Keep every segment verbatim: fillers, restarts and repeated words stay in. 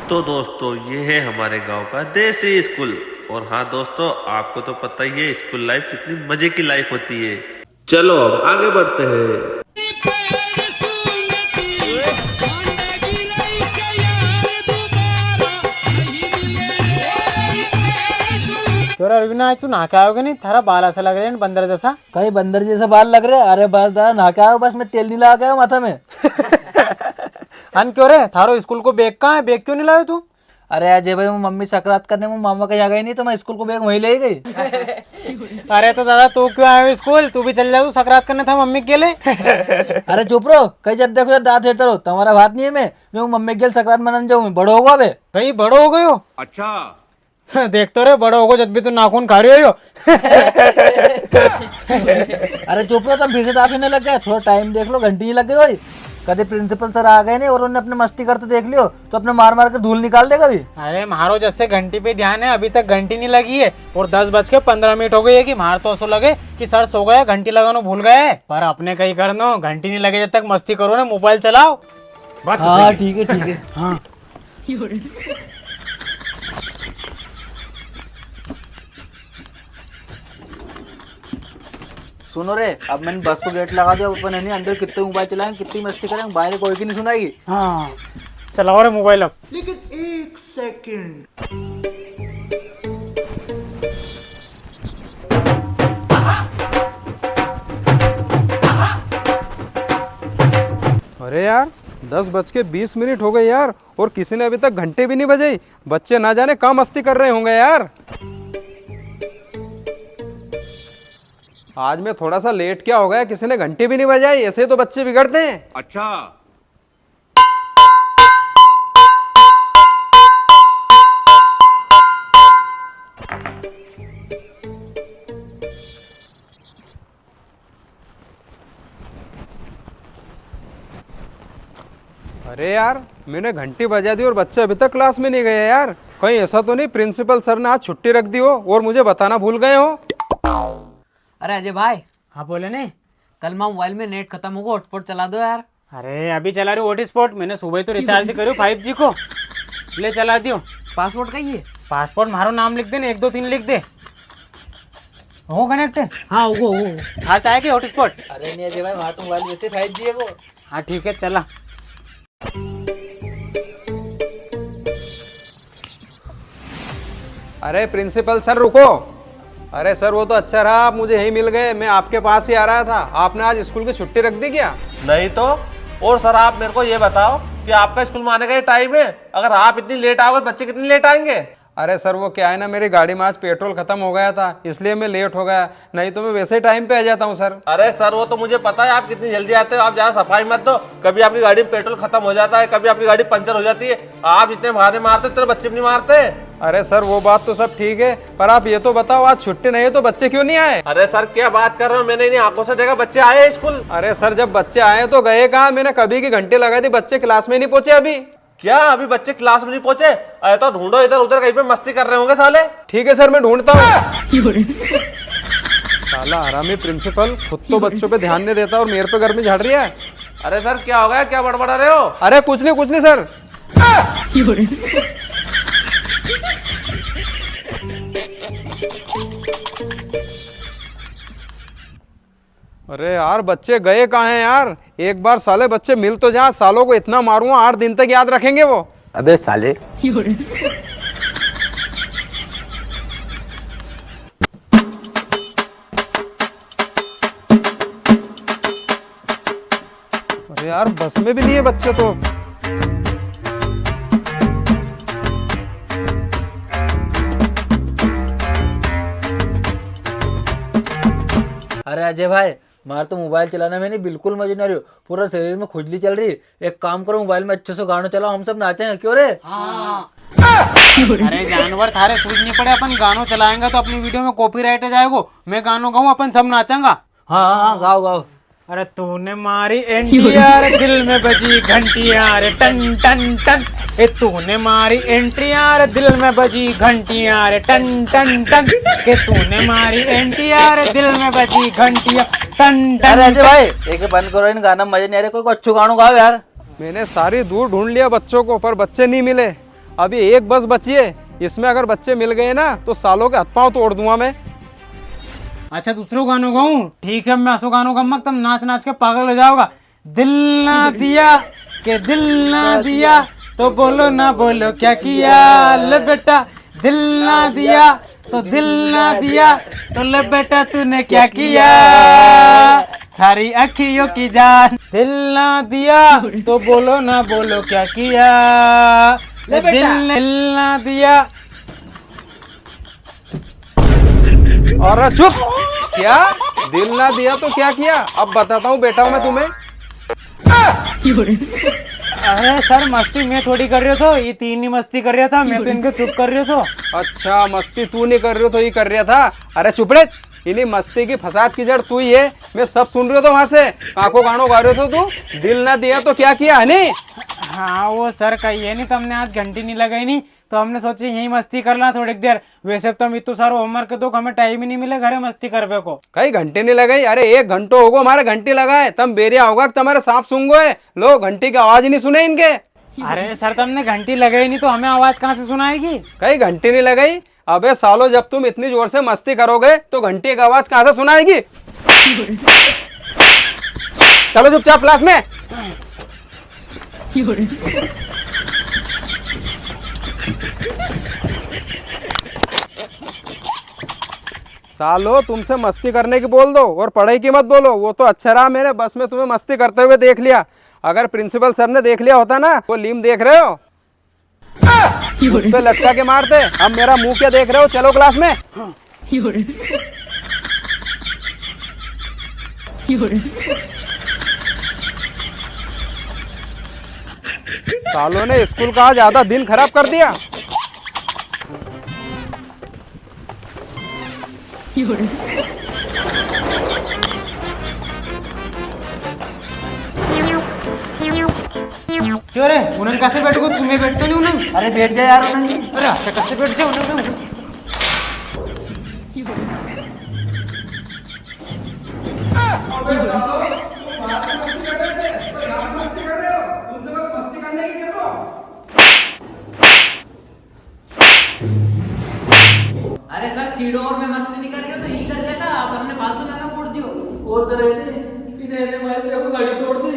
तो दोस्तों, ये है हमारे गांव का देसी स्कूल। और हाँ दोस्तों, आपको तो पता ही है स्कूल लाइफ कितनी मजे की लाइफ होती है। चलो, अब आगे बढ़ते हैं। क्यों रे अरविंद, आज तू नहा के आयो के नी? थारा बाल ऐसा लग रहे हैं बंदर जैसा। कई बंदर जैसा बाल लग रहे? अरे बस दादा, नहा के आयो, बस मैं तेल नी लगा के आयो माथा में। अन क्यों रे, थारो स्कूल को बैग कहाँ है? बैग क्यों नी लायो तू? अरे अजय भाई, वो मम्मी सकरात करने वो मामा के यहाँ गई नी, तो मैं स्कूल को बैग वहीं ले गई। अरे तो दादा, तू क्यों आयो स्कूल? तू भी चल जा, तू सकरात करने था मम्मी के लिए। अरे चुप रहो, कई जद देखो जद दांत हेरता रहो, तुम्हारा बात नी है मैं, जो मम्मी के लिए सकरात मनाने जाऊँ मैं, बड़ो होगो अबे। कई बड़ो हो गयो? अच्छा। देख तो रे, बड़ो होगो जद भी तू नाखून खा रही हो। अरे चुप रहो, तुम फिर से दांत हेरने लग गए। थोड़ा टाइम देख लो, घंटी नी लग गई होई। कदे प्रिंसिपल सर आ गए नी और उन्हें अपने मस्ती करते देख लियो तो अपने मार मार के धूल निकाल देगा भी। अरे म्हारो जैसे घंटी पे ध्यान है, अभी तक घंटी नी लगी है और दस बज के पन्द्रह मिनट हो गई है कि म्हार तो असो लगे कि सर सो गया, घंटी लगानो भूल गया है। पर अपने कई करनो, घंटी नी लगे जब तक मस्ती करो ना, मोबाइल चलाओ। बात तो हाँ, सही है। ठीक है, ठीक है। हाँ। सुनो रे, अब मैंने बस को गेट लगा दिया, अपन है नी अंदर कितने मोबाइल चलाएंगे, कितनी मस्ती करेंगे, बाहर कोई की नी सुनाएगी। हाँ, चलाओ रे मोबाइल अब। लेकिन एक सेकंड। अरे यार, दस बज के बीस मिनट हो गए यार, और किसी ने अभी तक घंटी भी नी बजाई। बच्चे ना जाने कहाँ मस्ती कर रहे होंगे यार। आज मैं थोड़ा सा लेट क्या हो गया, किसी ने घंटी भी नी बजाई। ऐसे ही तो बच्चे बिगड़ते हैं। अच्छा। अरे यार, मैंने घंटी बजा दी और बच्चे अभी तक क्लास में नहीं गए यार। कहीं ऐसा तो नहीं प्रिंसिपल सर ने आज छुट्टी रख दी हो और मुझे बताना भूल गए हो? अरे अजय भाई। हाँ, बोले नी। कल मां मोबाइल में नेट खत्म होगो, हॉटस्पॉट चला दो यार। अरे, अभी चला रही हॉटस्पॉट, मैंने सुबह ही तो रिचार्ज करूँ फाइव जी को। ले, चला दियो। पासवर्ड कई है? पासवर्ड म्हारो नाम लिख दे ने, एक दो तीन लिख दे। हो कनेक्ट? हाँ, हो, हो। थार चाहे के हॉटस्पॉट? अरे नहीं अजय भाई, म्हारा तो मोबाइल वैसे फाइव जी है वो। हाँ, ठीक है, चला। अरे प्रिंसिपल सर, रुको। अरे सर, वो तो अच्छा रहा आप मुझे यहीं मिल गए, मैं आपके पास ही आ रहा था। आपने आज स्कूल की छुट्टी रख दी क्या? नहीं तो। और सर, आप मेरे को ये बताओ कि आपका स्कूल में आने का ये टाइम है? अगर आप इतनी लेट आओगे, बच्चे कितनी लेट आएंगे? अरे सर, वो क्या है ना, मेरी गाड़ी में आज पेट्रोल खत्म हो गया था, इसलिए मैं लेट हो गया, नहीं तो मैं वैसे ही टाइम पे आ जाता हूँ सर। अरे सर, वो तो मुझे पता है आप कितनी जल्दी आते हो। आप ज्यादा सफाई मत दो, कभी आपकी गाड़ी में पेट्रोल खत्म हो जाता है, कभी आपकी गाड़ी पंचर हो जाती है। आप जितने बहाने मारते हो, इतने बच्चे भी नहीं मारते। अरे सर, वो बात तो सब ठीक है, पर आप ये तो बताओ, आज छुट्टी नहीं है तो बच्चे क्यों नहीं आए? अरे सर, क्या बात कर रहे हो? मैंने इन्हीं आंखों से देखा बच्चे आए हैं स्कूल। अरे सर, जब बच्चे आए तो गए कहाँ? मैंने कभी की घंटी लगा दी, बच्चे क्लास में नहीं पहुंचे अभी। क्या अभी बच्चे क्लास में नहीं पहुंचे? अरे तो ढूंढो इधर उधर, कहीं पे मस्ती कर रहे होंगे साले। ठीक है सर, मैं ढूंढता हूँ। साला हरामी प्रिंसिपल, खुद तो बच्चों पे ध्यान नहीं देता और मेरे पे गर्मी झाड़ रही है। अरे सर, क्या हो गया, क्या बड़बड़ा रहे हो? अरे कुछ नहीं, कुछ नहीं सर। अरे यार, बच्चे गए कहाँ हैं यार? एक बार साले बच्चे मिल तो जाएं, सालों को इतना मारूंगा, आठ दिन तक याद रखेंगे वो। अबे साले। अरे यार, बस में भी नहीं है बच्चे तो। अरे अजय भाई, म्हारे तो मोबाइल चलाने में नी बिल्कुल मजो नी आ रियो, पूरा शरीर में खुजली चल री। एक काम करो, मोबाइल में अच्छो सो गानो चलाओ, हम सब नाचेंगा, क्यों रे? हाँ। अरे जानवर, थारे सूझ नी पड़े, अपन गानो चलाएंगा तो अपनी वीडियो में कॉपीराइट आ जाएगो। मैं गानो गाऊं, अपन सब नाचेंगा। हाँ, हाँ, हाँ, गाओ, गाओ। अरे तूने मारी एंटी यार, दिल में बजी घंटी यार, टन टन टन। ए तूने मारी एंटी यार, दिल में बजी घंटी यार, टन टन टन। के तूने मारी एंटी यार, दिल में बजी घंटी यार, टन टन। अरे अजय भाई, एक बंद करो, इन गाना में मजे नहीं आ रहे, कोई, कोई अच्छो गानो गाओ यार। मैंने सारी दूर ढूंढ लिया बच्चों को, पर बच्चे नहीं मिले। अभी एक बस बची है, इसमें अगर बच्चे मिल गए ना तो सालों के हाथ पांव तोड़ दूंगा मैं। अच्छा, दूसरो गानो गाऊं? ठीक है, मैं असो गानो गाऊंगा, तुम नाच नाच के पागल हो जाओगा। दिल ना दिया, के दिल ना दिया, तो बोलो ना बोलो क्या किया। ले बेटा, दिल ना दिया, तो दिल ना दिया, तो ले बेटा तूने क्या किया। सारी अखियों की जान। दिल ना दिया, तो बोलो ना बोलो क्या किया। ले बेटा। दिल, दिल ना दिया। अरे चुप! क्या? दिल ना दिया तो क्या किया? अब बताता हूँ बेटा मैं तुम्हें। अरे सर, मस्ती मैं थोड़ी कर रह्यो थो, ये तीन ही मस्ती कर रहा था, मैं तो इनके चुप कर रह्यो थो। अच्छा, मस्ती तू नी कर रह्यो थो, ये कर रहा था। अरे चुप रे, इनी मस्ती की फसाद की जड़ तू ही है। मैं सब सुन रह्यो थो वहां से, काको गानो गा रह्यो थो तू। दिल ना दिया तो क्या किया, है नी? हाँ, वो सर कही है नी, तमने आज घंटी नी लगाई नी, तो हमने सोची यही मस्ती कर ला थोड़ी देर। वैसे तो हम इतनो सारो homework दो, हमें time ही नी मिले घरे मस्ती करबे को। कई घंटी नी लगाई? अरे एक घंटो होगो हमारे घंटी लगाए, तम बेरिया होगा कि तमारे सांप सूंघ गो है। लो, घंटी की आवाज नी सुने इनके। अरे सर, तमने घंटी लगाई नी तो हमें आवाज कहाँ से सुनाएगी? कई घंटी नी लगाई? अबे सालो, जब तुम इतनी जोर से मस्ती करोगे तो घंटी की आवाज कहाँ से सुनाएगी? चलो चुपचाप class में। सालो, तुमसे मस्ती करने की बोल दो और पढ़ाई की मत बोलो। वो तो अच्छा रहा, मैंने बस में तुम्हें मस्ती करते हुए देख लिया। अगर principal sir ने देख लिया होता ना, वो लीम देख रहे हो, उस पे लटका के मारते। अब मेरा मुंह क्या देख रहे हो? चलो class में। सालों ने स्कूल का आज आधा दिन खराब कर दिया। क्यों रे, उन्हें कैसे बैठ गो? तुम्हें बैठते नहीं उन्हें? अरे बैठ जा यार उन्हें। अरे ऐसे कैसे बैठ जा उन्हें? अरे सर, चीड़ो और मैं मस्ती नहीं कर रही हूँ, तो यही कर रहा था। आप हमने फालतू में हमें कूट दियो। और सर, है नहीं, इन्हें, इन्हें मारे, देखो, घड़ी तोड़ दी।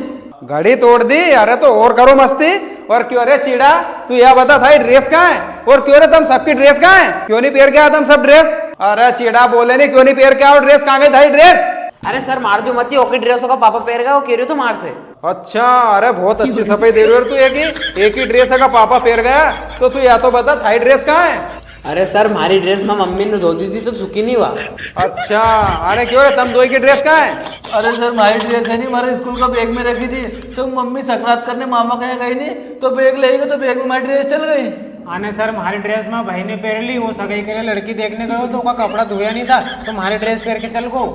घड़ी तोड़ दी? अरे तो और करो मस्ती। और क्यों रे चीड़ा, तू या बता, थारी dress कहाँ है? और क्यों रे, तम सबकी dress कहाँ है? क्यों नहीं पहर के आया तम सब dress? अरे चीड़ा बोले नहीं, क्यों नहीं पहर के आओ dress, कहाँ गई थारी dress? अरे सर, मार जो मती, ओकी dress ओका पापा पहर गया, वो कह रहे तो मार से। अच्छा, अरे बहुत अच्छी सफाई दे रहे हो तू। एक ही, एक ही dress का पापा पहर गया, तो तू या तो बता, थारी dress कहाँ है? अरे सर, म्हारी dress मैं मम्मी ने धो दी थी तो सूखी नहीं हुआ। अच्छा, अरे क्यों रे, तम दोई की dress कहाँ है? अरे सर, म्हारी dress है नहीं, म्हारे स्कूल का bag में रखी थी, तो मम्मी सकरात करने मामा के यहाँ गई नहीं, तो bag ले गई, तो bag में म्हारी dress चल गई। अने सर, म्हारी dress मां भाई ने पहर ली, वो सगाई के लिए लड़की देखने गयो तो उका कपड़ा धोया नहीं था, तो म्हारी dress पहर के चल गो।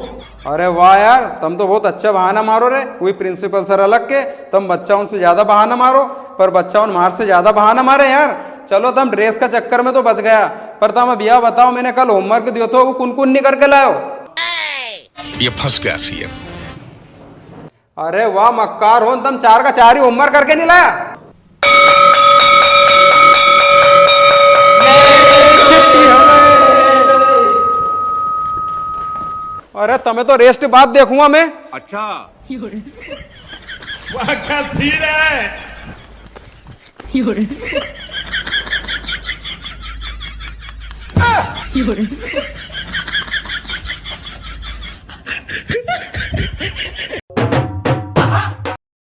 अरे वाह यार, तम तो बहुत अच्छा बहाना मारो रे। वही principal sir अलग के, तम बच्चा उनसे ज्यादा बहाना मारो, पर बच्चा उन मार से ज्यादा बहाना मारे यार। चलो, तम dress का चक्कर में तो बच गया, पर तम अब या बताओ, मैंने कल homework दियो थो, वो कुन कुन नहीं करके लायो? ये फंस गया सीएम। अरे वाह मक्कार होन, तम चार का चार ही homework करके नहीं लाया। अरे तमे तो rest बाद देखूंगा मैं। अच्छा। वाह, क्या scene है।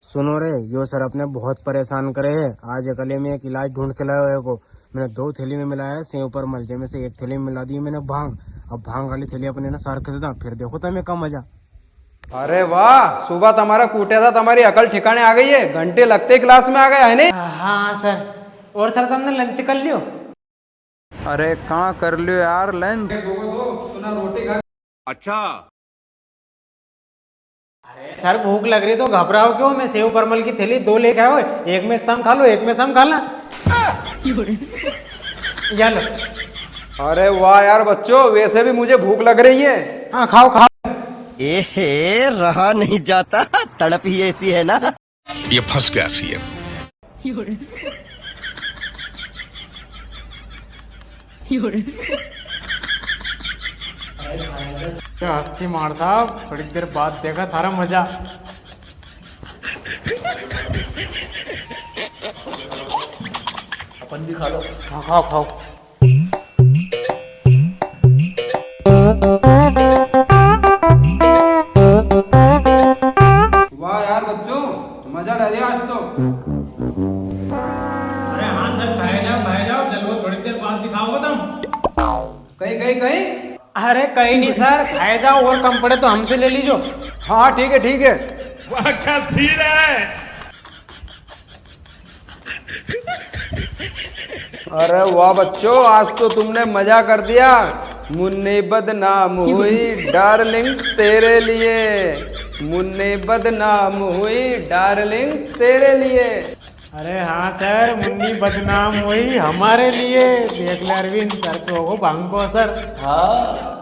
सुनो रे, यो सर अपने बहुत परेशान करे है। आज अकले में एक इलाज ढूंढ के लायो है को। मैंने दो थैली में मिलाया है सेव परमल, जेमें से एक थैली में मिला दी मैंने भांग। अब भांग वाली थैली अपने ना सर के दे दा, फिर देखो तमे का मजा। अरे वाह, सुबह तमारा कूटा था, तमारी अकल ठिकाने आ गई है, घंटे लगते ही class में आ गया है नी? हाँ सर। और सर, तमने lunch कर लियो? अरे कहाँ कर लियो यार lunch? अच्छा। अरे सर, भूख लग रही तो घबराओ क्यों? मैं सेव परमल की थैली दो लेके आयो, एक में से तम खा लो, एक में से हम खा ला। या लो। अरे वाह यार बच्चों, वैसे भी मुझे भूख लग रही है। हाँ, खाओ, खाओ। एहे, रहा नहीं जाता, तड़प ही ऐसी है ना। ये फंस गया सीएम। क्या हफ्सी मार साहब, थोड़ी देर बाद देखा थारा मजा। अपन भी खा लो। हाँ, खाओ, खाओ। वाह यार बच्चों, मजा ले लिया आज तो। अरे हाँ सर, खाए जाओ, खाए जाओ, चलो थोड़ी देर बाद दिखाओ तुम। कहीं, कहीं, कहीं? अरे कहीं नहीं सर, खाए जाओ और कम पड़े तो हमसे ले लीजो। हाँ, ठीक है, ठीक है। वाह, क्या सीन है। अरे वाह बच्चों, आज तो तुमने मजा कर दिया। मुन्नी बदनाम हुई डार्लिंग तेरे लिए, मुन्नी बदनाम हुई डार्लिंग तेरे लिए। अरे हाँ सर, मुन्नी बदनाम हुई हमारे लिए। देख ले अरविंद, सर पे होगो भांग को असर। हाँ।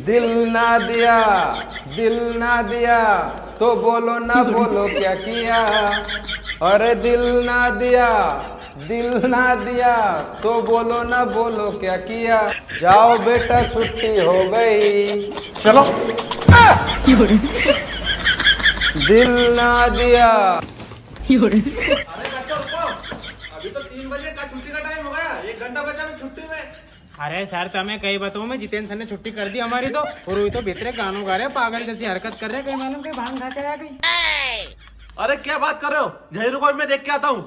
दिल ना दिया, दिल ना दिया, तो बोलो ना बोलो क्या किया। अरे दिल ना दिया, दिल ना दिया, तो बोलो ना बोलो क्या किया। जाओ बेटा छुट्टी हो गई। चलो। दिल ना दिया। अरे बच्चों रुको, अभी तो तीन बजे का छुट्टी का टाइम हो गया, एक घंटा बचा अभी छुट्टी में। अरे सर, तमे कई बताऊं मैं, जितेन सर ने छुट्टी कर दी हमारी तो, और वो तो भीतरे गानो गा रहे, पागल जैसी हरकत कर रहे, कई मालूम कई भांग खा के आ गई। अरे क्या बात कर रहे हो, यहीं रुको, मैं देख के आता हूँ।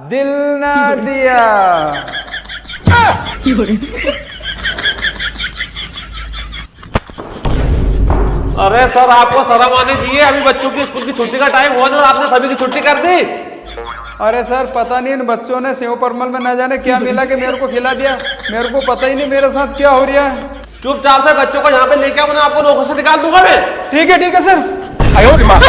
दिल ना दिया। अरे सर, आपको शर्म आनी चाहिए, अभी बच्चों की स्कूल की छुट्टी का टाइम हुआ ना और आपने सभी की छुट्टी कर दी। अरे सर, पता नहीं इन बच्चों ने सेव परमल में ना जाने क्या मिला के मेरे को खिला दिया, मेरे को पता ही नहीं मेरे साथ क्या हो रहा है। चुपचाप से बच्चों को यहाँ पे लेके आओ, वरना आपको नौकरी से निकाल दूंगा मैं। ठीक है, ठीक है सर। आयो रे माँ।